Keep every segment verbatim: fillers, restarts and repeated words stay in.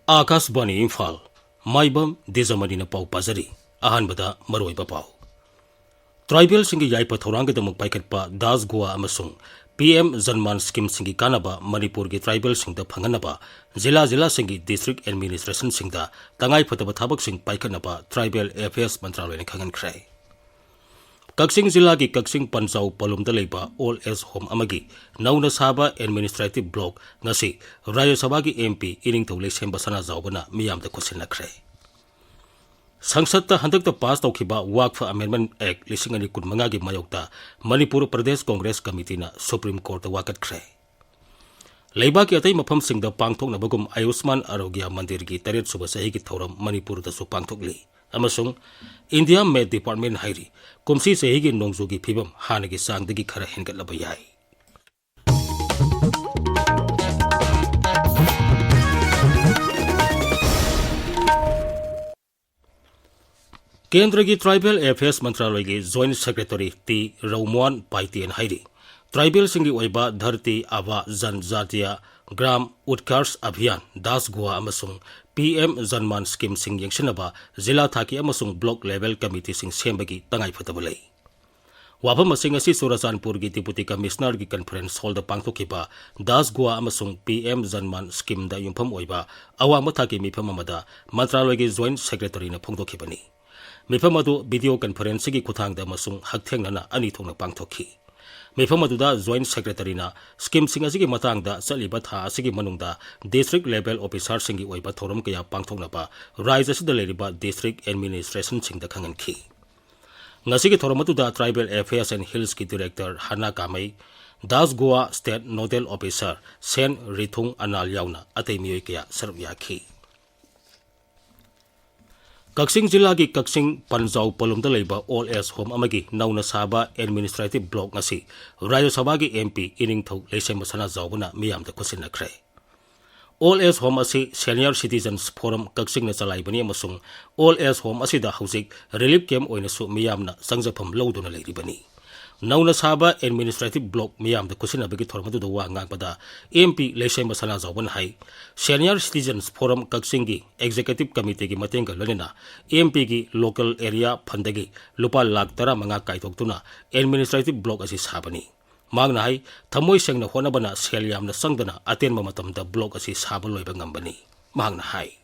ꯑꯥꯀꯥꯁꯕꯥꯅꯤ ꯏꯝꯐꯥꯜ, ꯃꯥꯏꯕꯝ ꯗꯤꯖꯃꯅꯤꯅ ꯄꯥꯎ ꯄꯥꯖꯔꯤ꯫ ꯑꯍꯥꯟꯕꯗ ꯃꯔꯨꯑꯣꯏꯕ ꯄꯥꯎ꯫ ꯇ꯭ꯔꯥꯏꯕꯦꯜꯁꯤꯡꯒꯤ ꯌꯥꯏꯐ ꯊꯧꯔꯥꯡꯒꯤꯗꯃꯛ ꯄꯥꯏꯈꯠꯄ ꯗꯥꯁ ꯒꯣꯋꯥ ꯑꯃꯁꯨꯡ ꯄꯤ ꯑꯦꯝ ꯖꯟꯃꯥꯟ ꯁ꯭ꯀꯤꯝꯁꯤꯡꯒꯤ ꯀꯥꯟꯅꯕ ꯃꯅꯤꯄꯨꯔꯒꯤ ꯇ꯭ꯔꯥꯏꯕꯦꯜꯁꯤꯡꯗ ꯐꯪꯍꯟꯅꯕ ꯖꯤꯂꯥ ꯖꯤꯂꯥꯁꯤꯡꯒꯤ ꯗꯤꯁꯇ꯭ꯔꯤꯛ ꯑꯦꯗꯃꯤꯅꯤꯁꯇ꯭ꯔꯦꯁꯟꯁꯤꯡꯗ ꯇꯉꯥꯏꯐꯗꯕ ꯊꯕꯛꯁꯤꯡ ꯄꯥꯏꯈꯠꯅꯕ ꯇ꯭ꯔꯥꯏꯕꯦꯜ ꯑꯦꯐꯤꯌꯔꯁ ꯃꯟꯇ꯭ꯔꯥꯂꯣꯏꯅ ꯈꯪꯍꯟꯈ꯭ꯔꯦ꯫ ꯀꯛꯆꯤꯡ ꯖꯤꯂꯥꯒꯤ ꯀꯛꯆꯤꯡ ꯄꯟꯖꯥꯎ ꯄꯂꯨꯝꯗ ꯂꯩꯕ ꯑꯣꯜ ꯑꯦꯖ ꯍꯣꯝ ꯑꯃꯒꯤ ꯅꯧꯅ ꯁꯥꯕ ꯑꯦꯗꯃꯤꯅꯤꯁꯇ꯭ꯔꯦꯇꯤꯚ ꯕ꯭ꯂꯣꯛ ꯉꯁꯤ ꯔꯥꯖ꯭ꯌ ꯁꯚꯥꯒꯤ ꯑꯦꯝ ꯄꯤ ꯏꯅꯤꯡꯊꯧ ꯂꯩꯁꯦꯝꯕ ꯁꯅꯥꯖꯥꯎꯕꯅ ꯃꯤꯌꯥꯝꯗ ꯈꯨꯠꯁꯤꯟꯅꯈ꯭ꯔꯦ꯫ ꯁꯪꯁꯠꯇ ꯍꯟꯗꯛꯇ ꯄꯥꯁ ꯇꯧꯈꯤꯕ ꯋꯥꯛꯐ ꯑꯃꯦꯟꯗꯃꯦꯟ ꯑꯦꯛ ꯂꯤꯁꯤꯡ ꯑꯅꯤ ꯀꯨꯟꯃꯉꯥꯒꯤ ꯃꯥꯌꯣꯛꯇ ꯃꯅꯤꯄꯨꯔ ꯄ꯭ꯔꯗꯦꯁ ꯀꯣꯡꯒ꯭ꯔꯦꯁ ꯀꯃꯤꯇꯤꯅ ꯁꯨꯄ꯭ꯔꯤꯝ ꯀꯣꯔꯠꯇ ꯋꯥꯀꯠꯈ꯭ꯔꯦ꯫ ꯂꯩꯕꯥꯛꯀꯤ ꯑꯇꯩ ꯃꯐꯝꯁꯤꯡꯗ ꯄꯥꯡꯊꯣꯛꯅꯕꯒꯨꯝ ꯑꯌꯨꯁꯃꯥꯟ ꯑꯥꯔꯣꯒ꯭ꯌ ꯃꯟꯗꯤꯔꯒꯤ ꯇꯔꯦꯠ ꯁꯨꯕ ꯆꯍꯤꯒꯤ ꯊꯧꯔꯝ ꯃꯅꯤꯄꯨꯔꯗꯁꯨ ꯄꯥꯡꯊꯣꯛꯂꯤ ꯑꯃꯁꯨꯡ ꯏꯟꯗꯤꯌꯥ ꯃꯦꯠ ꯗꯤꯄꯥꯔꯠꯃꯦꯟ ꯍꯥꯏꯔꯤ, ꯀꯨꯝꯁꯤ ꯆꯍꯤꯒꯤ ꯅꯣꯡꯖꯨꯒꯤ ꯐꯤꯕꯝ ꯍꯥꯟꯅꯒꯤ ꯆꯥꯡꯗꯒꯤ ꯈꯔ ꯍꯦꯟꯒꯠꯂꯕ ꯌꯥꯏ꯫ ꯀꯦꯟꯗ꯭ꯔꯒꯤ ꯇ꯭ꯔꯥꯏꯕꯦꯜ ꯑꯦꯐꯤꯌꯔꯁ ꯃꯟꯇ꯭ꯔꯥꯂꯣꯏꯒꯤ ꯖꯣꯏꯟꯠ ꯁꯦꯀ꯭ꯔꯦꯇꯔꯤ ꯇꯤ ꯔꯧꯃꯣꯍꯟ ꯄꯥꯏꯇꯦꯟ ꯍꯥꯏꯔꯤ, ꯇ꯭ꯔꯥꯏꯕꯦꯜꯁꯤꯡꯒꯤ ꯑꯣꯏꯕ ꯙꯔꯇꯤ ꯑꯥꯕꯥ ꯖꯟꯖꯥꯇꯤꯌꯥ ꯒ꯭ꯔꯥꯝ ꯎꯠꯀꯔꯁ ꯑꯚꯤꯌꯥꯟ, ꯗꯥꯁ ꯒꯣꯋꯥ ꯑꯃꯁꯨꯡ ꯄꯤ ꯑꯦꯝ ꯖꯟꯃꯥꯟ ꯁ꯭ꯀꯤꯝꯁꯤꯡ ꯌꯦꯡꯁꯤꯟꯅꯕ ꯖꯤꯂꯥ ꯊꯥꯛꯀꯤ ꯑꯃꯁꯨꯡ ꯕ꯭ꯂꯣꯛ ꯂꯦꯚꯦꯜ ꯀꯃꯤꯇꯤꯁꯤꯡ ꯁꯦꯝꯕꯒꯤ ꯇꯉꯥꯏꯐꯗꯕ ꯂꯩ꯫ ꯋꯥꯐꯝ ꯑꯁꯤ ꯉꯁꯤ ꯆꯨꯔꯆꯥꯟꯄꯨꯔꯒꯤ ꯗꯤꯄꯨꯇꯤ ꯀꯃꯤꯁꯅꯔꯒꯤ ꯀꯟꯐꯔꯦꯟꯁ ꯍꯣꯜꯗ ꯄꯥꯡꯊꯣꯛꯈꯤꯕ ꯗꯥꯁ ꯒꯣꯋꯥ ꯑꯃꯁꯨꯡ ꯄꯤ ꯑꯦꯝ ꯖꯟꯃꯥꯟ ꯁ꯭ꯀꯤꯝꯗ ꯌꯨꯝꯐꯝ ꯑꯣꯏꯕ ꯑꯋꯥꯡꯕ ꯊꯥꯛꯀꯤ ꯃꯤꯐꯝ ꯑꯃꯗ ꯃꯟꯇ꯭ꯔꯥꯂꯣꯏꯒꯤ ꯖꯣꯏꯟꯠ ꯁꯦꯀ꯭ꯔꯦꯇꯔꯤꯅ ꯐꯣꯡꯗꯣꯛꯈꯤꯕꯅꯤ꯫ ꯃꯤꯐꯝ ꯑꯗꯨ ꯚꯤꯗꯤꯑꯣ ꯀꯟꯐꯔꯦꯟꯁꯤꯡꯒꯤ ꯈꯨꯠꯊꯥꯡꯗ ꯑꯃꯁꯨꯡ ꯍꯛꯊꯦꯡꯅꯅ ꯑꯅꯤ ꯊꯣꯛꯅ ꯄꯥꯡꯊꯣꯛꯈꯤ꯫ ꯃꯤꯐꯝ ꯑꯗꯨꯗ ꯖꯣꯏꯟꯠ ꯁꯦꯀ꯭ꯔꯦꯇꯔꯤꯅ ꯁ꯭ꯀꯤꯝꯁꯤꯡ ꯑꯁꯤꯒꯤ ꯃꯇꯥꯡꯗ ꯆꯠꯂꯤꯕ ꯊꯥ ꯑꯁꯤꯒꯤ ꯃꯅꯨꯡꯗ ꯗꯤꯁꯇ꯭ꯔꯤꯛ ꯂꯦꯚꯦꯜ ꯑꯣꯐꯤꯁꯥꯔꯁꯤꯡꯒꯤ ꯑꯣꯏꯕ ꯊꯧꯔꯝ ꯀꯌꯥ ꯄꯥꯡꯊꯣꯛꯅꯕ ꯔꯥꯏꯖ꯭ꯌ ꯑꯁꯤꯗ ꯂꯩꯔꯤꯕ ꯗꯤꯁꯇ꯭ꯔꯤꯛ ꯑꯦꯗꯃꯤꯅꯤꯁꯇ꯭ꯔꯦꯁꯟꯁꯤꯡꯗ ꯈꯪꯍꯟꯈꯤ꯫ ꯉꯁꯤꯒꯤ ꯊꯧꯔꯝ ꯑꯗꯨꯗ ꯇ꯭ꯔꯥꯏꯕꯦꯜ ꯑꯦꯐꯤꯌꯔꯁ ꯑꯦꯟ ꯍꯤꯜꯁꯀꯤ ꯗꯤꯔꯦꯛꯇꯔ ꯍꯅꯥ ꯀꯥꯃꯩ, ꯗꯥꯁ ꯒꯣꯋꯥ state nodal officer Sen Rithung Anal ꯌꯥꯎꯅ ꯑꯇꯩ ꯃꯤꯑꯣꯏ ꯀꯌꯥ ꯁꯔꯨꯛ ꯌꯥꯈꯤ꯫ ꯀꯛꯆꯤꯡ ꯖꯤꯂꯥꯒꯤ ꯀꯛꯆꯤꯡ ꯄꯟꯖꯥꯎ ꯄꯂꯨꯝꯗ ꯂꯩꯕ ꯑꯣꯜ ꯑꯦꯖ ꯍꯣꯝ ꯑꯃꯒꯤ ꯅꯧꯅ ꯁꯥꯕ ꯑꯦꯗꯃꯤꯅꯤꯁꯇ꯭ꯔꯦꯇꯤꯚ ꯕ꯭ꯂꯣꯛ ꯑꯁꯤ ꯔꯥꯖ꯭ꯌ ꯁꯚꯥꯒꯤ ꯑꯦꯝ ꯄꯤ ꯏꯅꯤꯡꯊꯧ ꯂꯩꯁꯦꯝꯕ ꯁꯅꯥꯖꯥꯎꯕꯅ ꯃꯤꯌꯥꯝꯗ ꯈꯨꯠꯁꯤꯟꯅꯈ꯭ꯔꯦ꯫ ꯑꯣꯜ ꯑꯦꯖ ꯍꯣꯝ ꯑꯁꯤ ꯁꯦꯅꯤꯌꯔ ꯁꯤꯇꯤꯖꯟꯁ ꯐꯣꯔꯝ ꯀꯛꯆꯤꯡꯅ ꯆꯂꯥꯏꯕꯅꯤ ꯑꯃꯁꯨꯡ ꯑꯣꯜ ꯑꯦꯖ ꯍꯣꯝ ꯑꯁꯤꯗ ꯍꯧꯖꯤꯛ ꯔꯤꯂꯤꯐ ꯀꯦꯝꯞ ꯑꯣꯏꯅꯁꯨ ꯃꯤꯌꯥꯝꯅ ꯆꯪꯖꯐꯝ ꯂꯧꯗꯨꯅ ꯂꯩꯔꯤꯕꯅꯤ꯫ ꯅꯧꯅ ꯁꯥꯕ administrative block ꯃꯤꯌꯥꯝꯗ ꯈꯨꯠꯁꯤꯟꯅꯕꯒꯤ ꯊꯧꯔꯝ ꯑꯗꯨꯗ ꯋꯥ ꯉꯥꯡꯕꯗ MP ꯂꯩꯁꯦꯝꯕ ꯁꯅꯥꯖꯥꯎꯕꯅ ꯍꯥꯏ, Senior Citizens Forum ꯀꯛꯆꯤꯡꯒꯤ Executive Committeeꯒꯤ ꯃꯇꯦꯡꯒ ꯂꯣꯏꯅꯅ MPꯒꯤ local area fundꯗꯒꯤ ꯂꯨꯄꯥ ꯂꯥꯈ ꯇꯔꯥꯃꯉꯥ ꯀꯥꯏꯊꯣꯛꯇꯨꯅ administrative block ꯑꯁꯤ ꯁꯥꯕꯅꯤ꯫ ꯃꯍꯥꯛꯅ ꯍꯥꯏ, ꯊꯃꯣꯏ ꯁꯦꯡꯅ ꯍꯣꯠꯅꯕꯅ ꯁꯦꯜ ꯌꯥꯝꯅ ꯆꯪꯗꯅ ꯑꯇꯦꯟꯕ ꯃꯇꯝꯗ block ꯑꯁꯤ ꯁꯥꯕ ꯂꯣꯏꯕ ꯉꯝꯕꯅꯤ꯫ ꯃꯍꯥꯛꯅ ꯍꯥꯏ꯫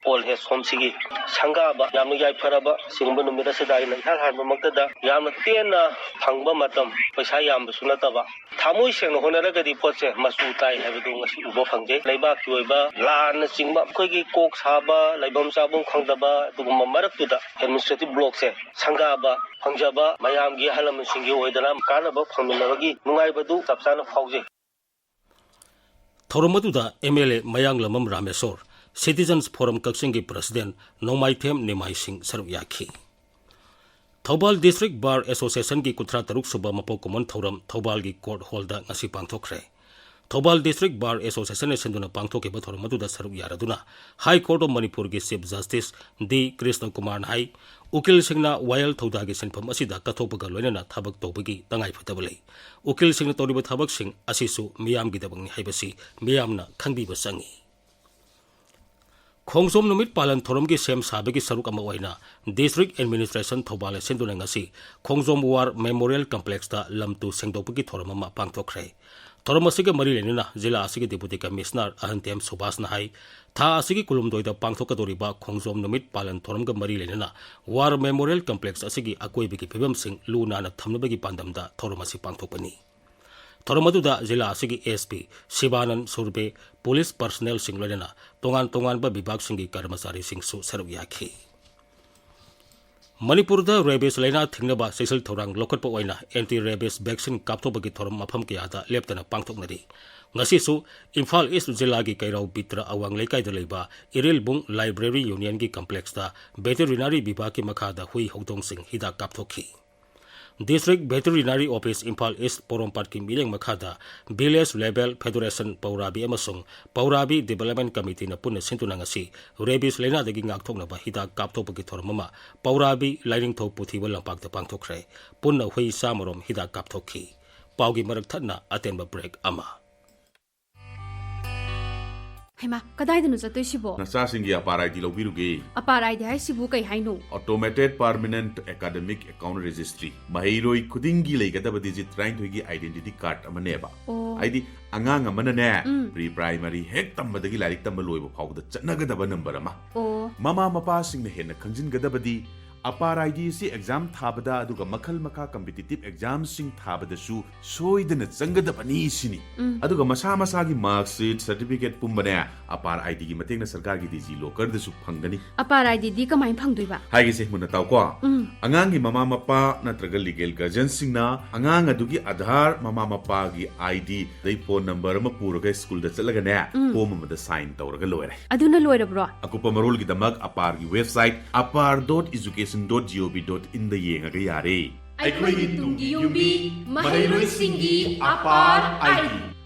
Old age homeꯁꯤꯒꯤ ꯁꯪꯒꯥꯕ ꯌꯥꯝꯅ ꯌꯥꯏꯐꯔꯕ ꯑꯁꯤꯒꯨꯝꯕ ꯅꯨꯃꯤꯠ ꯑꯁꯤꯗ ꯑꯩꯅ ꯏꯍꯥꯟ ꯍꯥꯟꯕꯃꯛꯇꯗ ꯌꯥꯝꯅ ꯇꯦꯟꯅ ꯐꯪꯕ ꯃꯇꯝ, ꯄꯩꯁꯥ ꯌꯥꯝꯕꯁꯨ ꯅꯠꯇꯕ, ꯊꯃꯣꯏ ꯁꯦꯡꯅ ꯍꯣꯠꯅꯔꯒꯗꯤ ꯄꯣꯠꯁꯦ ꯃꯆꯨ ꯇꯥꯏ ꯍꯥꯏꯕꯗꯨ ꯉꯁꯤ ꯎꯕ ꯐꯪꯖꯩ꯫ ꯂꯩꯕꯥꯛꯀꯤ ꯑꯣꯏꯕ ꯂꯥꯟꯅꯆꯤꯡꯕ, ꯑꯩꯈꯣꯏꯒꯤ ꯀꯣꯛ ꯁꯥꯕ, ꯂꯩꯐꯝ ꯆꯥꯐꯝ ꯈꯪꯗꯕ, ꯑꯗꯨꯒꯨꯝꯕ ꯃꯔꯛꯇꯨꯗ administrative blockꯁꯦ ꯁꯪꯒꯥꯕ ꯐꯪꯖꯕ ꯃꯌꯥꯝꯒꯤ ꯑꯍꯜ ꯂꯃꯟꯁꯤꯡꯒꯤ ꯑꯣꯏꯗꯅ ꯀꯥꯟꯅꯕ ꯐꯪꯃꯤꯟꯅꯕꯒꯤ ꯅꯨꯡꯉꯥꯏꯕꯗꯨ ꯆꯞ ꯆꯥꯅ ꯐꯥꯎꯖꯩ꯫ ꯊꯧꯔꯝ ꯑꯗꯨꯗ MLA ꯃꯌꯥꯡꯂꯝꯕꯝ ꯔꯥꯃꯦꯁꯣꯔ, Citizens Forum ꯀꯛꯆꯤꯡꯒꯤ President ꯅꯣꯡꯃꯥꯏꯊꯦꯝ ꯅꯤꯃꯥꯏ ꯁꯤꯡ ꯁꯔꯨꯛ ꯌꯥꯈꯤ꯫ ꯊꯧꯕꯥꯜ District Bar Associationꯒꯤ ꯀꯨꯟꯊ꯭ꯔꯥ ꯇꯔꯨꯛ ꯁꯨꯕ ꯃꯄꯣꯛ ꯀꯨꯝꯑꯣꯟ ꯊꯧꯔꯝ ꯊꯧꯕꯥꯜꯒꯤ Court Hallꯗ ꯉꯁꯤ ꯄꯥꯡꯊꯣꯛꯈ꯭ꯔꯦ꯫ ꯊꯧꯕꯥꯜ District Bar Associationꯅ ꯁꯤꯟꯗꯨꯅ ꯄꯥꯡꯊꯣꯛꯈꯤꯕ ꯊꯧꯔꯝ ꯑꯗꯨꯗ ꯁꯔꯨꯛ ꯌꯥꯔꯗꯨꯅ High Court of ꯃꯅꯤꯄꯨꯔꯒꯤ Chief Justice ꯗꯤ ꯀ꯭ꯔꯤꯁꯅ ꯀꯨꯃꯥꯔꯅ ꯍꯥꯏ, ꯎꯀꯤꯜꯁꯤꯡꯅ ꯋꯥꯌꯦꯜ ꯊꯧꯗꯥꯒꯤ ꯁꯤꯟꯐꯝ ꯑꯁꯤꯗ ꯀꯠꯊꯣꯛꯄꯒ ꯂꯣꯏꯅꯅ ꯊꯕꯛ ꯇꯧꯕꯒꯤ ꯇꯉꯥꯏꯐꯗꯕ ꯂꯩ꯫ ꯎꯀꯤꯜꯁꯤꯡꯅ ꯇꯧꯔꯤꯕ ꯊꯕꯛꯁꯤꯡ ꯑꯁꯤꯁꯨ ꯃꯤꯌꯥꯝꯒꯤꯗꯃꯛꯅꯤ ꯍꯥꯏꯕꯁꯤ ꯃꯤꯌꯥꯝꯅ ꯈꯪꯕꯤꯕ ꯆꯪꯏ꯫ ꯈꯣꯡꯖꯣꯝ ꯅꯨꯃꯤꯠ ꯄꯥꯂꯟ ꯊꯧꯔꯝꯒꯤ ꯁꯦꯝ ꯁꯥꯕꯒꯤ ꯁꯔꯨꯛ ꯑꯃ ꯑꯣꯏꯅ District Administration ꯊꯧꯕꯥꯜꯅ ꯁꯤꯟꯗꯨꯅ ꯉꯁꯤ ꯈꯣꯡꯖꯣꯝ War Memorial Complexꯇ ꯂꯝ ꯇꯨ ꯁꯦꯡꯗꯣꯛꯄꯒꯤ ꯊꯧꯔꯝ ꯑꯃ ꯄꯥꯡꯊꯣꯛꯈ꯭ꯔꯦ꯫ ꯊꯧꯔꯝ ꯑꯁꯤꯒ ꯃꯔꯤ ꯂꯩꯅꯅ ꯖꯤꯂꯥ ꯑꯁꯤꯒꯤ Deputy Commissioner ꯑꯍꯟꯇꯦꯝ ꯁꯨꯕꯥꯁꯅ ꯍꯥꯏ, ꯊꯥ ꯑꯁꯤꯒꯤ ꯀꯨꯟꯍꯨꯝꯗꯣꯏꯗ ꯄꯥꯡꯊꯣꯛꯀꯗꯧꯔꯤꯕ ꯈꯣꯡꯖꯣꯝ ꯅꯨꯃꯤꯠ ꯄꯥꯂꯟ ꯊꯧꯔꯝꯒ ꯃꯔꯤ ꯂꯩꯅꯅ War Memorial Complex ꯑꯁꯤꯒꯤ ꯑꯀꯣꯏꯕꯒꯤ ꯐꯤꯕꯝꯁꯤꯡ ꯂꯨ ꯅꯥꯟꯅ ꯊꯝꯅꯕꯒꯤ ꯄꯥꯟꯗꯝꯗ ꯊꯧꯔꯝ ꯑꯁꯤ ꯄꯥꯡꯊꯣꯛꯄꯅꯤ꯫ ꯊꯧꯔꯝ ꯑꯗꯨꯗ ꯖꯤꯂꯥ ꯑꯁꯤꯒꯤ SP ꯁꯤꯕꯥꯅꯟ ꯁꯨꯔꯕꯦ, police personnelꯁꯤꯡ ꯂꯣꯏꯅꯅ ꯇꯣꯉꯥꯟ ꯇꯣꯉꯥꯟꯕ ꯕꯤꯚꯥꯒꯁꯤꯡꯒꯤ ꯀꯔꯃꯆꯥꯔꯤꯁꯤꯡꯁꯨ ꯁꯔꯨꯛ ꯌꯥꯈꯤ꯫ ꯃꯅꯤꯄꯨꯔꯗ rabies ꯂꯩꯅꯥ ꯊꯤꯡꯅꯕ ꯆꯦꯛꯁꯤꯜ ꯊꯧꯔꯥꯡ ꯂꯧꯈꯠꯄ ꯑꯣꯏꯅ anti rabies vaccine ꯀꯥꯞꯊꯣꯛꯄꯒꯤ ꯊꯧꯔꯝ ꯃꯐꯝ ꯀꯌꯥꯗ ꯂꯦꯞꯇꯅ ꯄꯥꯡꯊꯣꯛꯅꯔꯤ꯫ ꯉꯁꯤꯁꯨ ꯏꯝꯐꯥꯜ East ꯖꯤꯂꯥꯒꯤ ꯀꯩꯔꯥꯎ ꯕꯤꯇ꯭ꯔ ꯑꯋꯥꯡ ꯂꯩꯀꯥꯏꯗ ꯂꯩꯕ ꯏꯔꯤꯜꯕꯨꯡ Library Unionꯒꯤ complexꯇ veterinary ꯕꯤꯚꯥꯒꯀꯤ ꯃꯈꯥꯗ ꯍꯨꯏ ꯍꯧꯗꯣꯡꯁꯤꯡ ꯍꯤꯗꯥꯛ ꯀꯥꯞꯊꯣꯛꯈꯤ꯫ District Veterinary Office, Imphal East ꯄꯣꯔꯣꯝꯄꯥꯠꯀꯤ ꯃꯤꯠꯌꯦꯡ ꯃꯈꯥꯗ Village Level Federation ꯄꯧꯔꯥꯕꯤ ꯑꯃꯁꯨꯡ ꯄꯧꯔꯥꯕꯤ Development Committeeꯅ ꯄꯨꯟꯅ ꯁꯤꯟꯗꯨꯅ ꯉꯁꯤ rabies ꯂꯥꯏꯅꯥꯗꯒꯤ ꯉꯥꯛꯊꯣꯛꯅꯕ ꯍꯤꯗꯥꯛ ꯀꯥꯞꯊꯣꯛꯄꯒꯤ ꯊꯧꯔꯝ ꯑꯃ ꯄꯧꯔꯥꯕꯤ ꯂꯥꯏꯅꯤꯡꯊꯧ ꯄꯨꯊꯤꯕ ꯂꯝꯄꯥꯛꯇ ꯄꯥꯡꯊꯣꯛꯈ꯭ꯔꯦ꯫ ꯄꯨꯟꯅ ꯍꯨꯏ ꯆꯥꯝꯃꯔꯣꯝ ꯍꯤꯗꯥꯛ ꯀꯥꯞꯊꯣꯛꯈꯤ꯫ ꯄꯥꯎꯒꯤ ꯃꯔꯛ ꯊꯠꯅ ꯑꯇꯦꯟꯕ break ꯑꯃ꯫ ꯍꯩꯃꯥ, ꯀꯗꯥꯏꯗꯅꯣ ꯆꯠꯇꯣꯏꯁꯤꯕꯣ? ꯅꯆꯥꯁꯤꯡꯒꯤ ꯑꯄꯥꯔ ID ꯂꯧꯕꯤꯔꯨꯒꯦ꯫ ꯑꯄꯥꯔ ID ꯍꯥꯏꯁꯤꯕꯨ ꯀꯩ ꯍꯥꯏꯅꯣ? Automated Permanent Academic Account Registry꯫ ꯃꯍꯩꯔꯣꯏ ꯈꯨꯗꯤꯡꯒꯤ ꯂꯩꯒꯗꯕ digit ꯇꯔꯥꯅꯤꯊꯣꯏꯒꯤ identity card ꯑꯃꯅꯦꯕ꯫ ꯑꯣ꯫ ꯍꯥꯏꯗꯤ, ꯑꯉꯥꯡ ꯑꯃꯅꯅꯦ, ꯎꯝ꯫ Pre primary ꯍꯦꯛ ꯇꯝꯕꯗꯒꯤ ꯂꯥꯏꯔꯤꯛ ꯇꯝꯕ ꯂꯣꯏꯕ ꯐꯥꯎꯕꯗ ꯆꯠꯅꯒꯗꯕ number ꯑꯃ꯫ ꯑꯣ꯫ ꯃꯃꯥ ꯃꯄꯥꯁꯤꯡꯅ ꯍꯦꯟꯅ ꯈꯪꯖꯤꯟꯒꯗꯕꯗꯤ, ꯑꯄꯥꯔ ID ꯑꯁꯤ exam ꯊꯥꯕꯗ ꯑꯗꯨꯒ ꯃꯈꯜ ꯃꯈꯥ competitive examꯁꯤꯡ ꯊꯥꯕꯗꯁꯨ ꯁꯣꯏꯗꯅ ꯆꯪꯒꯗꯕꯅꯤ ꯁꯤꯅꯤ꯫ ꯎꯝ꯫ ꯑꯗꯨꯒ ꯃꯁꯥ ꯃꯁꯥꯒꯤ mark sheet, certificate ꯄꯨꯝꯕꯅꯦ, ꯑꯄꯥꯔ IDꯒꯤ ꯃꯇꯦꯡꯅ ꯁꯔꯀꯥꯔꯒꯤ DigiLockerꯗꯁꯨ ꯐꯪꯒꯅꯤ꯫ ꯑꯄꯥꯔ IDꯗꯤ ꯀꯃꯥꯏꯅ ꯐꯪꯗꯣꯏꯕ? ꯍꯥꯏꯒꯦꯁꯦ, ꯃꯨꯟꯅ ꯇꯥꯎꯀꯣ꯫ ꯎꯝ꯫ ꯑꯉꯥꯡꯒꯤ ꯃꯃꯥ ꯃꯄꯥ ꯅꯠꯇ꯭ꯔꯒ legal guardianꯁꯤꯡꯅ ꯑꯉꯥꯡ ꯑꯗꯨꯒꯤ ꯑꯙꯥꯔ, ꯃꯃꯥ ꯃꯄꯥꯒꯤ ID, ꯑꯗꯩ phone number ꯑꯃ ꯄꯨꯔꯒ ꯁ꯭ꯀꯨꯜꯗ ꯆꯠꯂꯒꯅꯦ, ꯎꯝ꯫ Form ꯑꯃꯗ sign ꯇꯧꯔꯒ ꯂꯣꯏꯔꯦ꯫ ꯑꯗꯨꯅ ꯂꯣꯏꯔꯕ꯭ꯔꯣ? ꯑꯀꯨꯞꯄ ꯃꯔꯣꯜꯒꯤꯗꯃꯛ ꯑꯄꯥꯔꯒꯤ website apar dot education dot gov dot inꯗ ꯌꯦꯡꯉꯒ ꯌꯥꯔꯦ꯫ ꯑꯩꯈꯣꯏꯒꯤ ꯇꯨꯡꯒꯤ ꯌꯨꯝꯕꯤ, ꯃꯍꯩꯔꯣꯏꯁꯤꯡꯒꯤ ꯑꯄꯥꯔ ID꯫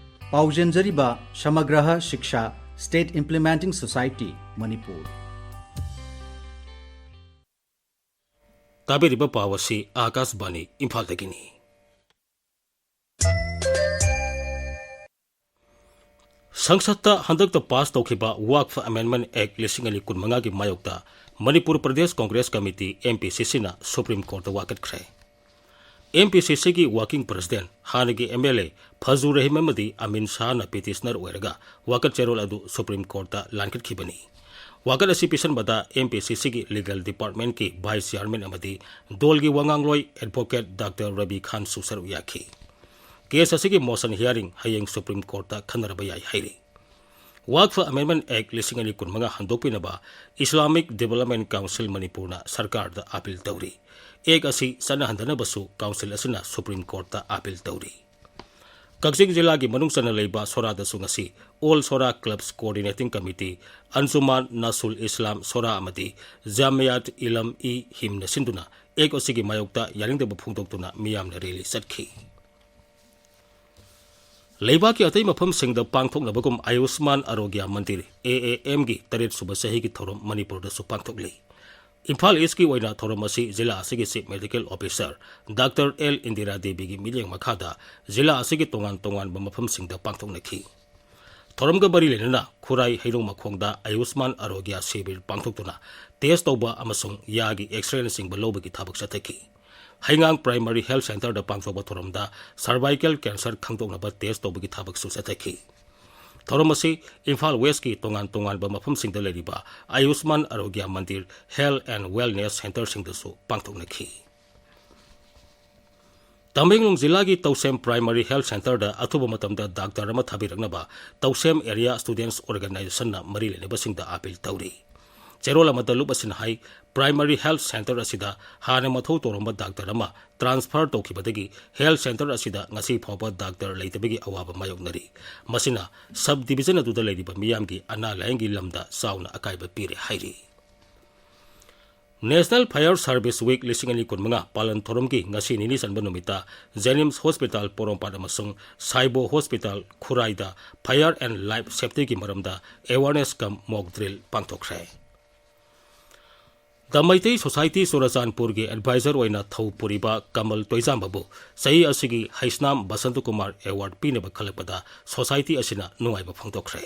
ꯄꯥꯎꯖꯦꯟꯖꯔꯤꯕ ꯁꯃꯒ꯭ꯔꯍ ꯁꯤꯛꯁꯥ State Implementing Society, ꯃꯅꯤꯄꯨꯔ꯫ ꯇꯥꯕꯤꯔꯤꯕ ꯄꯥꯎ ꯑꯁꯤ ꯑꯥꯀꯥꯁꯕꯥꯅꯤ ꯏꯝꯐꯥꯜꯗꯒꯤꯅꯤ꯫ ꯁꯪꯁꯠꯇ ꯍꯟꯗꯛꯇ pass ꯇꯧꯈꯤꯕ Waqf Amendment Act ꯂꯤꯁꯤꯡ ꯑꯅꯤ ꯀꯨꯟꯃꯉꯥꯒꯤ ꯃꯥꯌꯣꯛꯇ ꯃꯅꯤꯄꯨꯔ ꯄ꯭ꯔꯗꯦꯁ ꯀꯣꯡꯒ꯭ꯔꯦꯁ ꯀꯃꯤꯇꯤ, MPCCꯅ Supreme Courtꯇ ꯋꯥꯀꯠꯈ꯭ꯔꯦ꯫ MPCCꯒꯤ working president, ꯍꯥꯟꯅꯒꯤ MLA ꯐꯖꯨ ꯔꯍꯤꯝ ꯑꯃꯗꯤ ꯑꯃꯤꯟ ꯁꯥꯍꯅ petitioner ꯑꯣꯏꯔꯒ ꯋꯥꯀꯠ ꯆꯦꯔꯣꯜ ꯑꯗꯨ Supreme Courtꯇ ꯂꯥꯟꯈꯠꯈꯤꯕꯅꯤ꯫ ꯋꯥꯀꯠ ꯑꯁꯤ ꯄꯤꯁꯟꯕꯗ MPCCꯒꯤ legal departmentꯀꯤ vice chairman ꯑꯃꯗꯤ ꯗꯣꯜꯒꯤ ꯋꯥꯉꯥꯡꯂꯣꯏ advocate Doctor ꯔꯕꯤ ꯈꯥꯟꯁꯨ ꯁꯔꯨꯛ ꯌꯥꯈꯤ꯫ Case ꯑꯁꯤꯒꯤ motion hearing ꯍꯌꯦꯡ Supreme Courtꯇ ꯈꯟꯅꯔꯕ ꯌꯥꯏ ꯍꯥꯏꯔꯤ꯫ Waqf Amendment Act ꯂꯤꯁꯤꯡ ꯑꯅꯤ ꯀꯨꯟꯃꯉꯥ ꯍꯟꯗꯣꯛꯄꯤꯅꯕ Islamic Development Council ꯃꯅꯤꯄꯨꯔꯅ ꯁꯔꯀꯥꯔꯗ appeal ꯇꯧꯔꯤ꯫ Act ꯑꯁꯤ ꯆꯠꯅꯍꯟꯗꯅꯕꯁꯨ council ꯑꯁꯤꯅ Supreme Courtꯇ appeal ꯇꯧꯔꯤ꯫ ꯀꯛꯆꯤꯡ ꯖꯤꯂꯥꯒꯤ ꯃꯅꯨꯡ ꯆꯟꯅ ꯂꯩꯕ ꯁꯣꯔꯥꯗꯁꯨ ꯉꯁꯤ All Shura Clubs Coordinating Committee, Anjuman Nasul Islam Shura ꯑꯃꯗꯤ Jamiat Ilm-e-Hindꯅ ꯁꯤꯟꯗꯨꯅ ꯑꯦꯛ ꯑꯁꯤꯒꯤ ꯃꯥꯌꯣꯛꯇ ꯌꯥꯅꯤꯡꯗꯕ ꯐꯣꯡꯗꯣꯛꯇꯨꯅ ꯃꯤꯌꯥꯝꯅ ꯔꯦꯂꯤ ꯆꯠꯈꯤ꯫ ꯂꯩꯕꯥꯛꯀꯤ ꯑꯇꯩ ꯃꯐꯝꯁꯤꯡꯗ ꯄꯥꯡꯊꯣꯛꯅꯕꯒꯨꯝ ꯑꯌꯨꯁꯃꯥꯟ ꯑꯥꯔꯣꯒ꯭ꯌꯥ ꯃꯟꯗꯤꯔ, ꯑꯦ ꯑꯦ ꯑꯦꯝꯒꯤ ꯇꯔꯦꯠ ꯁꯨꯕ ꯆꯍꯤꯒꯤ ꯊꯧꯔꯝ ꯃꯅꯤꯄꯨꯔꯗꯁꯨ ꯄꯥꯡꯊꯣꯛꯂꯤ꯫ ꯏꯝꯐꯥꯜ ꯏꯁꯀꯤ ꯑꯣꯏꯅ ꯊꯧꯔꯝ ꯑꯁꯤ ꯖꯤꯂꯥ ꯑꯁꯤꯒꯤ chief medical officer doctor L Indira ꯗꯦꯕꯤꯒꯤ ꯃꯤꯠꯌꯦꯡ ꯃꯈꯥꯗ ꯖꯤꯂꯥ ꯑꯁꯤꯒꯤ ꯇꯣꯉꯥꯟ ꯇꯣꯉꯥꯟꯕ ꯃꯐꯝꯁꯤꯡꯗ ꯄꯥꯡꯊꯣꯛꯅꯈꯤ꯫ ꯊꯧꯔꯝꯒ ꯃꯔꯤ ꯂꯩꯅꯅ ꯈꯨꯔꯥꯏ ꯍꯩꯔꯣꯡ ꯃꯈꯣꯡꯗ ꯑꯌꯨꯁꯃꯥꯟ ꯑꯥꯔꯣꯒ꯭ꯌꯥ ꯁꯤꯕꯤꯔ ꯄꯥꯡꯊꯣꯛꯇꯨꯅ ꯇꯦꯁ ꯇꯧꯕ ꯑꯃꯁꯨꯡ ꯌꯥꯒꯤ ꯑꯦꯛꯁꯔꯦꯅꯆꯤꯡꯕ ꯂꯧꯕꯒꯤ ꯊꯕꯛ ꯆꯠꯊꯈꯤ꯫ ꯍꯩꯉꯥꯡ ꯄ꯭ꯔꯥꯏꯃꯥꯔꯤ ꯍꯦꯜꯊ ꯁꯦꯟꯇꯔꯗ ꯄꯥꯡꯊꯣꯛꯄ ꯊꯧꯔꯝꯗ ꯁꯔꯚꯥꯏꯀꯦꯜ ꯀꯦꯟꯁꯔ ꯈꯪꯗꯣꯛꯅꯕ ꯇꯦꯁ ꯇꯧꯕꯒꯤ ꯊꯕꯛꯁꯨ ꯆꯠꯊꯈꯤ꯫ ꯊꯧꯔꯝ ꯑꯁꯤ ꯏꯝꯐꯥꯜ ꯋꯦꯁꯀꯤ ꯇꯣꯉꯥꯟ ꯇꯣꯉꯥꯟꯕ ꯃꯐꯝꯁꯤꯡꯗ ꯂꯩꯔꯤꯕ ꯑꯌꯨꯁꯃꯥꯟ ꯑꯥꯔꯣꯒ꯭ꯌꯥ ꯃꯟꯗꯤꯔ ꯍꯦꯜꯊ ꯑꯦꯟ ꯋꯦꯜꯅꯦꯁ ꯁꯦꯟꯇꯔꯁꯤꯡꯗꯁꯨ ꯄꯥꯡꯊꯣꯛꯅꯈꯤ꯫ ꯇꯃꯦꯡꯂꯣꯡ ꯖꯤꯂꯥꯒꯤ ꯇꯧꯁꯦꯝ ꯄ꯭ꯔꯥꯏꯃꯥꯔꯤ ꯍꯦꯜꯊ ꯁꯦꯟꯇꯔꯗ ꯑꯊꯨꯕ ꯃꯇꯝꯗ ꯗꯥꯛꯇꯔ ꯑꯃ ꯊꯥꯕꯤꯔꯛꯅꯕ ꯇꯧꯁꯦꯝ ꯑꯦꯔꯤꯌꯥ ꯁ꯭ꯇꯨꯗꯦꯟꯠꯁ ꯑꯣꯔꯒꯅꯥꯏꯖꯦꯁꯟꯅ ꯃꯔꯤ ꯂꯩꯅꯕꯁꯤꯡꯗ ꯑꯥꯄꯤꯜ ꯇꯧꯔꯤ꯫ ꯆꯦꯔꯣꯜ ꯑꯃꯗ ꯂꯨꯞ ꯑꯁꯤꯅ ꯍꯥꯏ, ꯄ꯭ꯔꯥꯏꯃꯥꯔꯤ ꯍꯦꯜꯊ ꯁꯦꯟꯇꯔ ꯑꯁꯤꯗ ꯍꯥꯟꯅ ꯃꯊꯧ ꯇꯧꯔꯝꯕ ꯗꯥꯛꯇꯔ ꯑꯃ ꯇ꯭ꯔꯥꯟꯁꯐꯔ ꯇꯧꯈꯤꯕꯗꯒꯤ ꯍꯦꯜꯊ ꯁꯦꯟꯇꯔ ꯑꯁꯤꯗ ꯉꯁꯤ ꯐꯥꯎꯕ ꯗꯥꯛꯇꯔ ꯂꯩꯇꯕꯒꯤ ꯑꯋꯥꯕ ꯃꯥꯌꯣꯛꯅꯔꯤ꯫ ꯃꯁꯤꯅ ꯁꯕ ꯗꯤꯚꯤꯖꯟ ꯑꯗꯨꯗ ꯂꯩꯔꯤꯕ ꯃꯤꯌꯥꯝꯒꯤ ꯑꯅꯥ ꯂꯥꯌꯦꯡꯒꯤ ꯂꯝꯗ ꯆꯥꯎꯅ ꯑꯀꯥꯏꯕ ꯄꯤꯔꯦ ꯍꯥꯏꯔꯤ꯫ ꯅꯦꯁꯅꯦꯜ ꯐꯥꯌꯔ ꯁꯥꯔꯚꯤꯁ ꯋꯤꯛ ꯂꯤꯁꯤꯡ ꯑꯅꯤ ꯀꯨꯟꯃꯉꯥ ꯄꯥꯂꯟ ꯊꯧꯔꯝꯒꯤ ꯉꯁꯤ ꯅꯤꯅꯤ ꯆꯟꯕ ꯅꯨꯃꯤꯠꯇ ꯖꯦꯅꯤꯝꯁ ꯍꯣꯁꯄꯤꯇꯥꯜ ꯄꯣꯔꯣꯝꯄꯥꯠ ꯑꯃꯁꯨꯡ ꯁꯥꯏꯕꯣ ꯍꯣꯁꯄꯤꯇꯥꯜ ꯈꯨꯔꯥꯏꯗ ꯐꯥꯌꯔ ꯑꯦꯟ ꯂꯥꯏꯐ ꯁꯦꯐꯇꯤꯒꯤ ꯃꯔꯝꯗ ꯑꯦꯋꯥꯔꯅꯦꯁ ꯀꯝ ꯃꯣꯛ ꯗ꯭ꯔꯤꯜ ꯄꯥꯡꯊꯣꯛꯈ꯭ꯔꯦ꯫ ꯗ ꯃꯩꯇꯩ ꯁꯣꯁꯥꯏꯇꯤ ꯆꯨꯔꯥꯆꯥꯟꯄꯨꯔꯒꯤ ꯑꯦꯗꯚꯥꯏꯖꯔ ꯑꯣꯏꯅ ꯊꯧ ꯄꯨꯔꯤꯕ ꯀꯃꯜ ꯇꯣꯏꯖꯥꯝꯕꯕꯨ ꯆꯍꯤ ꯑꯁꯤꯒꯤ ꯍꯩꯁꯅꯥꯝ ꯕꯁꯟꯇ ꯀꯨꯃꯥꯔ ꯑꯦꯋꯥꯔꯗ ꯄꯤꯅꯕ ꯈꯜꯂꯛꯄꯗ ꯁꯣꯁꯥꯏꯇꯤ ꯑꯁꯤꯅ ꯅꯨꯡꯉꯥꯏꯕ ꯐꯣꯡꯗꯣꯛꯈ꯭ꯔꯦ꯫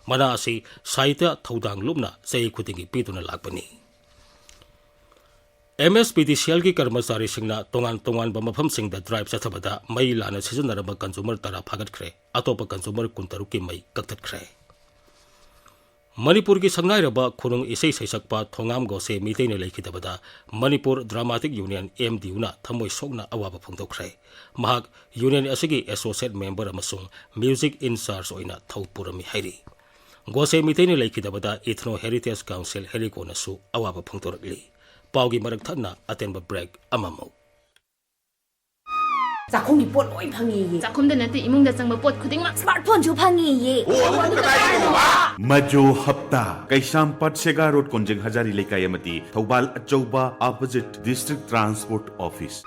ꯃꯅꯥ ꯑꯁꯤ ꯁꯥꯍꯤꯇ꯭ꯌ ꯊꯧꯗꯥꯡ ꯂꯨꯞꯅ ꯆꯍꯤ ꯈꯨꯗꯤꯡꯒꯤ ꯄꯤꯗꯨꯅ ꯂꯥꯛꯄꯅꯤ꯫ ꯑꯦꯝ ꯑꯦꯁ ꯄꯤ ꯗꯤ ꯁꯤ ꯑꯦꯜꯒꯤ ꯀꯔꯃꯆꯥꯔꯤꯁꯤꯡꯅ ꯇꯣꯉꯥꯟ ꯇꯣꯉꯥꯟꯕ ꯃꯐꯝꯁꯤꯡꯗ ꯗ꯭ꯔꯥꯏꯚ ꯆꯠꯊꯕꯗ ꯃꯩ ꯂꯥꯟꯅ ꯁꯤꯖꯤꯟꯅꯔꯝꯕ ꯀꯟꯖꯨꯃꯔ ꯇꯔꯥ ꯐꯥꯒꯠꯈ꯭ꯔꯦ꯫ ꯑꯇꯣꯞꯄ ꯀꯟꯖꯨꯃꯔ ꯀꯨꯟꯇꯔꯨꯛꯀꯤ ꯃꯩ ꯀꯛꯊꯠꯈ꯭ꯔꯦ꯫ ꯃꯅꯤꯄꯨꯔꯒꯤ ꯁꯛꯅꯥꯏꯔꯕ ꯈꯨꯅꯨꯡ ꯏꯁꯩ ꯁꯩꯁꯛꯄ ꯊꯣꯉꯥꯝ ꯒꯣꯁꯦ ꯃꯤꯇꯩꯅ ꯂꯩꯈꯤꯗꯕꯗ ꯃꯅꯤꯄꯨꯔ ꯗ꯭ꯔꯥꯃꯥꯇꯤꯛ ꯌꯨꯅꯤꯌꯟ, ꯑꯦꯝ ꯗꯤ ꯌꯨꯅ ꯊꯃꯣꯏ ꯁꯣꯛꯅ ꯑꯋꯥꯕ ꯐꯣꯡꯗꯣꯛꯈ꯭ꯔꯦ꯫ ꯃꯍꯥꯛ ꯌꯨꯅꯤꯌꯟ ꯑꯁꯤꯒꯤ ꯑꯦꯁꯣꯁꯤꯌꯦꯠ ꯃꯦꯝꯕꯔ ꯑꯃꯁꯨꯡ ꯃ꯭ꯌꯨꯖꯤꯛ ꯏꯟꯆꯥꯔꯖ ꯑꯣꯏꯅ ꯊꯧ ꯄꯨꯔꯝꯃꯤ ꯍꯥꯏꯔꯤ꯫ ꯒꯣꯁꯦ ꯃꯤꯇꯩꯅ ꯂꯩꯈꯤꯗꯕꯗ ꯏꯊꯅꯣ ꯍꯦꯔꯤꯇꯦꯖ ꯀꯥꯎꯟꯁꯤꯜ, ꯍꯦꯔꯤꯀꯣꯅꯁꯨ ꯑꯋꯥꯕ ꯐꯣꯡꯗꯣꯔꯛꯂꯤ꯫ ꯄꯥꯎꯒꯤ ꯃꯔꯛ ꯊꯠꯅ ꯑꯇꯦꯟꯕ ꯕ꯭ꯔꯦꯛ ꯑꯃꯃꯨꯛ꯫ ꯆꯥꯛꯈꯨꯝꯒꯤ ꯄꯣꯠ ꯂꯣꯏ ꯐꯪꯉꯦꯌꯦ꯫ ꯆꯥꯛꯈꯨꯝꯗ ꯅꯠꯇꯦ, ꯏꯃꯨꯡꯗ ꯆꯪꯕ ꯄꯣꯠ ꯈꯨꯗꯤꯡꯃꯛ꯫ ꯁ꯭ꯃꯥꯔꯠ ꯐꯣꯟꯁꯨ ꯐꯪꯉꯦꯌꯦ꯫ ꯑꯣ, ꯑꯗꯨ ꯀꯗꯥꯏꯗꯅꯣꯕ? ꯃꯖꯣ ꯍꯞꯇꯥ, ꯀꯩꯁꯥꯝꯄꯥꯠ ꯁꯦꯒꯥ ꯔꯣꯗ, ꯀꯣꯟꯖꯦꯡ ꯍꯖꯥꯔꯤ ꯂꯩꯀꯥꯏ ꯑꯃꯗꯤ ꯊꯧꯕꯥꯜ ꯑꯆꯧꯕ, opposite District Transport Office.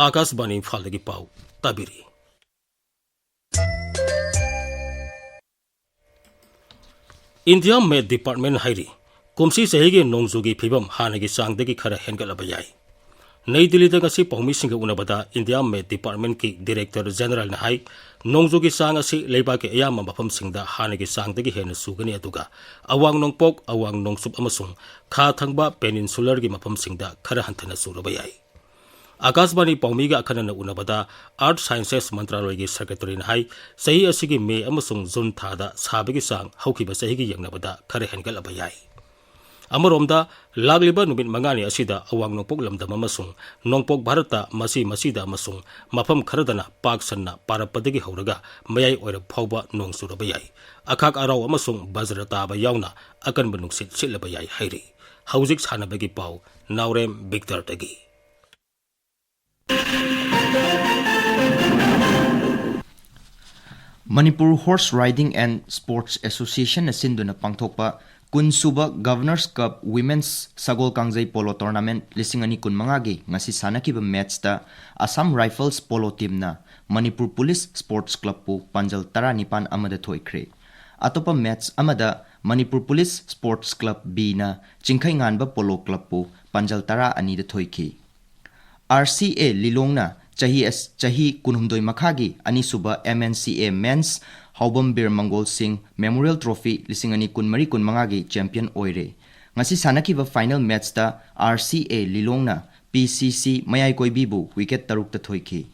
ꯑꯥꯀꯥꯁꯕꯥꯅꯤ ꯏꯝꯐꯥꯜꯗꯒꯤ ꯄꯥꯎ ꯇꯥꯕꯤꯔꯤ꯫ ꯏꯟꯗꯤꯌꯥ ꯃꯦꯠ ꯗꯤꯄꯥꯔꯠꯃꯦꯟ ꯍꯥꯏꯔꯤ, ꯀꯨꯝꯁꯤ ꯆꯍꯤꯒꯤ ꯅꯣꯡꯖꯨꯒꯤ ꯐꯤꯕꯝ ꯍꯥꯟꯅꯒꯤ ꯆꯥꯡꯗꯒꯤ ꯈꯔ ꯍꯦꯟꯒꯠꯂꯕ ꯌꯥꯏ꯫ ꯅꯩ ꯗꯤꯜꯂꯤꯗ ꯉꯁꯤ ꯄꯥꯎꯃꯤꯁꯤꯡꯒ ꯎꯅꯕꯗ ꯏꯟꯗꯤꯌꯥ ꯃꯦꯠ ꯗꯤꯄꯥꯔꯠꯃꯦꯟꯀꯤ ꯗꯤꯔꯦꯛꯇꯔ ꯖꯦꯅꯔꯦꯜꯅ ꯍꯥꯏ, ꯅꯣꯡꯖꯨꯒꯤ ꯆꯥꯡ ꯑꯁꯤ ꯂꯩꯕꯥꯛꯀꯤ ꯑꯌꯥꯝꯕ ꯃꯐꯝꯁꯤꯡꯗ ꯍꯥꯟꯅꯒꯤ ꯆꯥꯡꯗꯒꯤ ꯍꯦꯟꯅ ꯆꯨꯒꯅꯤ, ꯑꯗꯨꯒ ꯑꯋꯥꯡ ꯅꯣꯡꯄꯣꯛ, ꯑꯋꯥꯡ ꯅꯣꯡꯆꯨꯞ ꯑꯃꯁꯨꯡ ꯈꯥ ꯊꯪꯕ ꯄꯦꯅꯤꯟꯁꯨꯂꯔꯒꯤ ꯃꯐꯝꯁꯤꯡꯗ ꯈꯔ ꯍꯟꯊꯅ ꯆꯨꯔꯕ ꯌꯥꯏ꯫ ꯑꯥꯀꯥꯁꯕꯥꯅꯤ ꯄꯥꯎꯃꯤꯒ ꯑꯈꯟꯅꯅ ꯎꯅꯕꯗ ꯑꯥꯔꯊ ꯁꯥꯏꯟꯁꯦꯁ ꯃꯟꯇ꯭ꯔꯥꯂꯣꯏꯒꯤ ꯁꯦꯀ꯭ꯔꯦꯇꯔꯤꯅ ꯍꯥꯏ, ꯆꯍꯤ ꯑꯁꯤꯒꯤ ꯃꯦ ꯑꯃꯁꯨꯡ ꯖꯨꯟ ꯊꯥꯗ ꯁꯥꯕꯒꯤ ꯆꯥꯡ ꯍꯧꯈꯤꯕ ꯆꯍꯤꯒꯤ ꯌꯦꯡꯅꯕꯗ ꯈꯔ ꯍꯦꯟꯒꯠꯂꯕ ꯌꯥꯏ꯫ ꯑꯃꯔꯣꯝꯗ, ꯂꯥꯛꯂꯤꯕ ꯅꯨꯃꯤꯠ ꯃꯉꯥꯅꯤ ꯑꯁꯤꯗ ꯑꯋꯥꯡ ꯅꯣꯡꯄꯣꯛ ꯂꯝꯗꯝ ꯑꯃꯁꯨꯡ ꯅꯣꯡꯄꯣꯛ ꯚꯥꯔꯠꯇ ꯃꯆꯤ ꯃꯆꯤꯗ ꯑꯃꯁꯨꯡ ꯃꯐꯝ ꯈꯔꯗꯅ ꯄꯥꯛ ꯁꯟꯅ ꯄꯥꯔꯛꯄꯗꯒꯤ ꯍꯧꯔꯒ ꯃꯌꯥꯏ ꯑꯣꯏꯔꯞ ꯐꯥꯎꯕ ꯅꯣꯡ ꯆꯨꯔꯕ ꯌꯥꯏ꯫ ꯑꯈꯥꯛ ꯑꯔꯥꯎ ꯑꯃꯁꯨꯡ ꯕꯖ꯭ꯔ ꯇꯥꯕ ꯌꯥꯎꯅ ꯑꯀꯟꯕ ꯅꯨꯡꯁꯤꯠ ꯁꯤꯠꯂꯕ ꯌꯥꯏ ꯍꯥꯏꯔꯤ꯫ ꯍꯧꯖꯤꯛ ꯁꯥꯟꯅꯕꯒꯤ ꯄꯥꯎ, ꯅꯥꯎꯔꯦꯝ ꯕꯤꯛꯇꯔꯗꯒꯤ꯫ Manipur Horse Riding and Sports Associationꯅ ꯁꯤꯟꯗꯨꯅ ꯄꯥꯡꯊꯣꯛꯄ ꯀꯨꯟ ꯁꯨꯕ Governor's Cup Women's ꯁꯒꯣꯜ ꯀꯥꯡꯖꯩ Polo Tournament ꯂꯤꯁꯤꯡ ꯑꯅꯤ ꯀꯨꯟꯃꯉꯥꯒꯤ ꯉꯁꯤ ꯁꯥꯟꯅꯈꯤꯕ ꯃꯦꯠꯁꯇ Assam Rifles Polo Teamꯅ Manipur Police Sports Clubꯄꯨ ꯄꯥꯟꯖꯜ ꯇꯔꯥꯅꯤꯄꯥꯟ ꯑꯃꯗ ꯊꯣꯏꯈ꯭ꯔꯦ꯫ ꯑꯇꯣꯞꯄ ꯃꯦꯠꯁ ꯑꯃꯗ Manipur Police Sports Club Bꯅ Chingkheinganba Polo Clubꯄꯨ ꯄꯥꯟꯖꯜ ꯇꯔꯥ ꯑꯅꯤꯗ ꯊꯣꯏꯈꯤ꯫ ꯑꯥꯔ ꯁꯤ ꯑꯦ ꯂꯤꯂꯣꯡꯅ ꯆꯍꯤ ꯑꯁ-, ꯆꯍꯤ ꯀꯨꯟꯍꯨꯝꯗꯣꯏ ꯃꯈꯥꯒꯤ ꯑꯅꯤꯁꯨꯕ ꯑꯦꯝ ꯑꯦꯟ ꯁꯤ ꯑꯦ Men's ꯍꯥꯎꯕꯝ ꯕꯤꯔ ꯃꯪꯒꯣꯜ ꯁꯤꯡ Memorial Trophy ꯂꯤꯁꯤꯡ ꯑꯅꯤ ꯀꯨꯟꯃꯔꯤ ꯀꯨꯟꯃꯉꯥꯒꯤ champion ꯑꯣꯏꯔꯦ꯫ ꯉꯁꯤ ꯁꯥꯟꯅꯈꯤꯕ final matchꯇ ꯑꯥꯔ ꯁꯤ ꯑꯦ ꯂꯤꯂꯣꯡꯅ ꯄꯤ ꯁꯤ ꯁꯤ ꯃꯌꯥꯏ ꯀꯣꯏꯕꯤꯕꯨ wicket ꯇꯔꯨꯛꯇ ꯊꯣꯏꯈꯤ꯫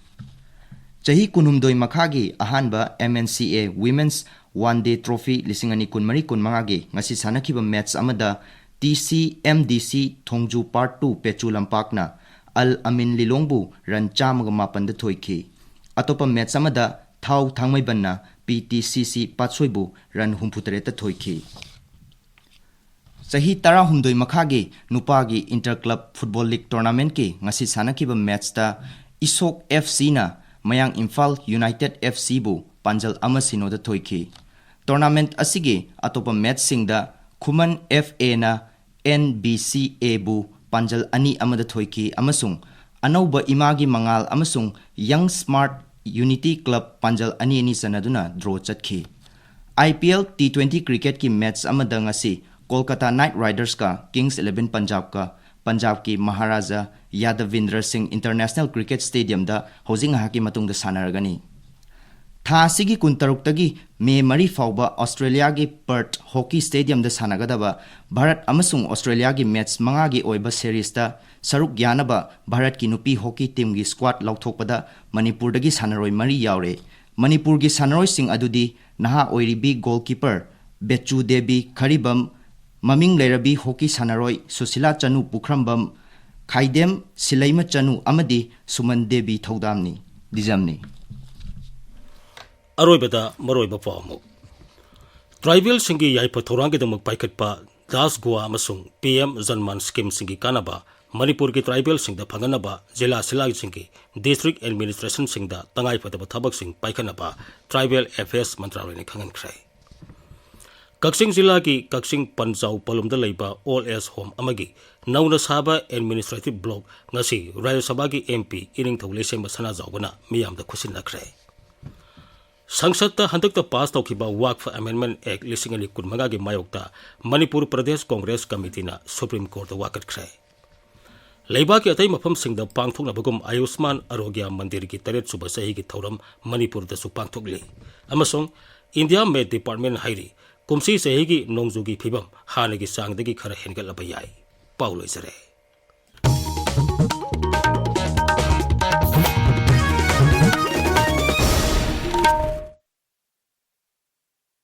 ꯆꯍꯤ ꯀꯨꯟꯍꯨꯝꯗꯣꯏ ꯃꯈꯥꯒꯤ ꯑꯍꯥꯟꯕ ꯑꯦꯝ ꯑꯦꯟ ꯁꯤ ꯑꯦ Women's One Day Trophy ꯂꯤꯁꯤꯡ ꯑꯅꯤ ꯀꯨꯟꯃꯔꯤ ꯀꯨꯟꯃꯉꯥꯒꯤ ꯉꯁꯤ ꯁꯥꯟꯅꯈꯤꯕ ꯃꯦꯠꯁ ꯑꯃꯗ ꯇꯤ ꯁꯤ ꯑꯦꯝ ꯗꯤ ꯁꯤ ꯊꯣꯡꯖꯨ Part Two ꯄꯦꯆꯨ ꯂꯝꯄꯥꯛꯅ ꯑꯜ ꯑꯃꯤꯟ ꯂꯤꯂꯣꯡꯕꯨ ꯔꯟ ꯆꯥꯝꯃꯒ ꯃꯥꯄꯟꯗ ꯊꯣꯏꯈꯤ꯫ ꯑꯇꯣꯞꯄ ꯃꯦꯠꯁ ꯑꯃꯗ ꯊꯥꯎ ꯊꯥꯡꯃꯩꯕꯟꯅ ꯄꯤ ꯇꯤ ꯁꯤ ꯁꯤ ꯄꯥꯠꯁꯣꯏꯕꯨ ꯔꯟ ꯍꯨꯝꯐꯨꯇꯔꯦꯠꯇ ꯊꯣꯏꯈꯤ꯫ ꯆꯍꯤ ꯇꯔꯥꯍꯨꯝꯗꯣꯏ ꯃꯈꯥꯒꯤ ꯅꯨꯄꯥꯒꯤ Inter Club Football League Tournamentꯀꯤ ꯉꯁꯤ ꯁꯥꯟꯅꯈꯤꯕ matchꯇ ꯏꯁꯣꯛ FCꯅ ꯃꯌꯥꯡ ꯏꯝꯐꯥꯜ United FCꯕꯨ ꯄꯥꯟꯖꯜ ꯑꯃ ꯁꯤꯅꯣꯗ ꯊꯣꯏꯈꯤ꯫ Tournament ꯑꯁꯤꯒꯤ ꯑꯇꯣꯞꯄ matchꯁꯤꯡꯗ ꯈꯨꯃꯟ FAꯅ NBCAꯕꯨ ꯄꯥꯟꯖꯜ ꯑꯅꯤ ꯑꯃꯗ ꯊꯣꯏꯈꯤ ꯑꯃꯁꯨꯡ ꯑꯅꯧꯕ ꯏꯃꯥꯒꯤ ꯃꯉꯥꯜ ꯑꯃꯁꯨꯡ Young Smart Unity Club ꯄꯥꯟꯖꯜ ꯑꯅꯤ ꯑꯅꯤ ꯆꯟꯅꯗꯨꯅ draw ꯆꯠꯈꯤ꯫ IPL T twenty cricketꯀꯤ match ꯑꯃꯗ ꯉꯁꯤ Kolkata Knight Ridersꯀ Kings Eleven Punjabꯀ ꯄꯟꯖꯥꯕꯀꯤ Maharaja ꯌꯥꯗꯕꯤꯟꯗ꯭ꯔ ꯁꯤꯡ International Cricket Stadiumꯗ ꯍꯧꯖꯤꯛ ꯉꯥꯏꯍꯥꯛꯀꯤ ꯃꯇꯨꯡꯗ ꯁꯥꯟꯅꯔꯒꯅꯤ꯫ ꯊꯥ ꯑꯁꯤꯒꯤ ꯀꯨꯟꯇꯔꯨꯛꯇꯒꯤ ꯃꯦ ꯃꯔꯤ ꯐꯥꯎꯕ ꯑꯣꯁꯇ꯭ꯔꯦꯂꯤꯌꯥꯒꯤ Perth Hockey Stadiumꯗ ꯁꯥꯟꯅꯒꯗꯕ ꯚꯥꯔꯠ ꯑꯃꯁꯨꯡ ꯑꯣꯁꯇ꯭ꯔꯦꯂꯤꯌꯥꯒꯤ match ꯃꯉꯥꯒꯤ ꯑꯣꯏꯕ seriesꯇ ꯁꯔꯨꯛ ꯌꯥꯅꯕ ꯚꯥꯔꯠꯀꯤ ꯅꯨꯄꯤ hockey teamꯒꯤ squad ꯂꯥꯎꯊꯣꯛꯄꯗ ꯃꯅꯤꯄꯨꯔꯗꯒꯤ ꯁꯥꯟꯅꯔꯣꯏ ꯃꯔꯤ ꯌꯥꯎꯔꯦ꯫ ꯃꯅꯤꯄꯨꯔꯒꯤ ꯁꯥꯟꯅꯔꯣꯏꯁꯤꯡ ꯑꯗꯨꯗꯤ ꯅꯍꯥ ꯑꯣꯏꯔꯤꯕꯤ goalkeeper ꯕꯦꯆꯨ ꯗꯦꯕꯤ ꯈꯔꯤꯕꯝ, ꯃꯃꯤꯡ ꯂꯩꯔꯕꯤ hockey ꯁꯥꯟꯅꯔꯣꯏ ꯁꯨꯁꯤꯂꯥ ꯆꯅꯨ ꯄꯨꯈ꯭ꯔꯝꯕꯝ, ꯈꯥꯏꯗꯦꯝ ꯁꯤꯂꯩꯃ ꯆꯅꯨ ꯑꯃꯗꯤ ꯁꯨꯃꯟ ꯗꯦꯕꯤ ꯊꯧꯗꯥꯝꯅꯤ꯫ ꯗꯤꯖꯝꯅꯤ꯫ ꯑꯔꯣꯏꯕꯗ ꯃꯔꯨꯑꯣꯏꯕ ꯄꯥꯎ ꯑꯃꯨꯛ꯫ Tribalꯁꯤꯡꯒꯤ ꯌꯥꯏꯐ ꯊꯧꯔꯥꯡꯒꯤꯗꯃꯛ ꯄꯥꯏꯈꯠꯄ ꯗꯥꯁ ꯒꯣꯋꯥ ꯑꯃꯁꯨꯡ PM ꯖꯟꯃꯥꯟ schemeꯁꯤꯡꯒꯤ ꯀꯥꯟꯅꯕ ꯃꯅꯤꯄꯨꯔꯒꯤ tribalꯁꯤꯡꯗ ꯐꯪꯍꯟꯅꯕ ꯖꯤꯂꯥ ꯖꯤꯂꯥꯁꯤꯡꯒꯤ district administrationꯁꯤꯡꯗ ꯇꯉꯥꯏꯐꯗꯕ ꯊꯕꯛꯁꯤꯡ ꯄꯥꯏꯈꯠꯅꯕ Tribal Affairs ꯃꯟꯇ꯭ꯔꯥꯂꯌꯅ ꯈꯪꯍꯟꯈ꯭ꯔꯦ꯫ ꯀꯛꯆꯤꯡ ꯖꯤꯂꯥꯒꯤ ꯀꯛꯆꯤꯡ ꯄꯟꯖꯥꯎ ꯄꯂꯨꯝꯗ ꯂꯩꯕ old age home ꯑꯃꯒꯤ ꯅꯧꯅ ꯁꯥꯕ administrative block ꯉꯁꯤ ꯔꯥꯖ꯭ꯌ ꯁꯚꯥꯒꯤ MP ꯏꯅꯤꯡꯊꯧ ꯂꯩꯁꯦꯝꯕ ꯁꯅꯥꯖꯥꯎꯕꯅ ꯃꯤꯌꯥꯝꯗ ꯈꯨꯠꯁꯤꯟꯅꯈ꯭ꯔꯦ꯫ ꯁꯪꯁꯠꯇ ꯍꯟꯗꯛꯇ pass ꯇꯧꯈꯤꯕ Waqf Amendment Act ꯂꯤꯁꯤꯡ ꯑꯅꯤ ꯀꯨꯟꯃꯉꯥꯒꯤ ꯃꯥꯌꯣꯛꯇ ꯃꯅꯤꯄꯨꯔ ꯄ꯭ꯔꯗꯦꯁ ꯀꯣꯡꯒ꯭ꯔꯦꯁ ꯀꯃꯤꯇꯤꯅ Supreme Courtꯇ ꯋꯥꯀꯠꯈ꯭ꯔꯦ꯫ ꯂꯩꯕꯥꯛꯀꯤ ꯑꯇꯩ ꯃꯐꯝꯁꯤꯡꯗ ꯄꯥꯡꯊꯣꯛꯅꯕꯒꯨꯝ ꯑꯌꯨꯁꯃꯥꯟ ꯑꯔꯣꯒ꯭ꯌ ꯃꯟꯗꯤꯔꯒꯤ ꯇꯔꯦꯠ ꯁꯨꯕ ꯆꯍꯤꯒꯤ ꯊꯧꯔꯝ ꯃꯅꯤꯄꯨꯔꯗꯁꯨ ꯄꯥꯡꯊꯣꯛꯂꯤ ꯑꯃꯁꯨꯡ India Met Department ꯍꯥꯏꯔꯤ ꯀꯨꯝꯁꯤ ꯆꯍꯤꯒꯤ ꯅꯣꯡꯖꯨꯒꯤ ꯐꯤꯕꯝ ꯍꯥꯟꯅꯒꯤ ꯆꯥꯡꯗꯒꯤ ꯈꯔ ꯍꯦꯟꯒꯠꯂꯕ ꯌꯥꯏ꯫ ꯄꯥꯎ ꯂꯣꯏꯖꯔꯦ꯫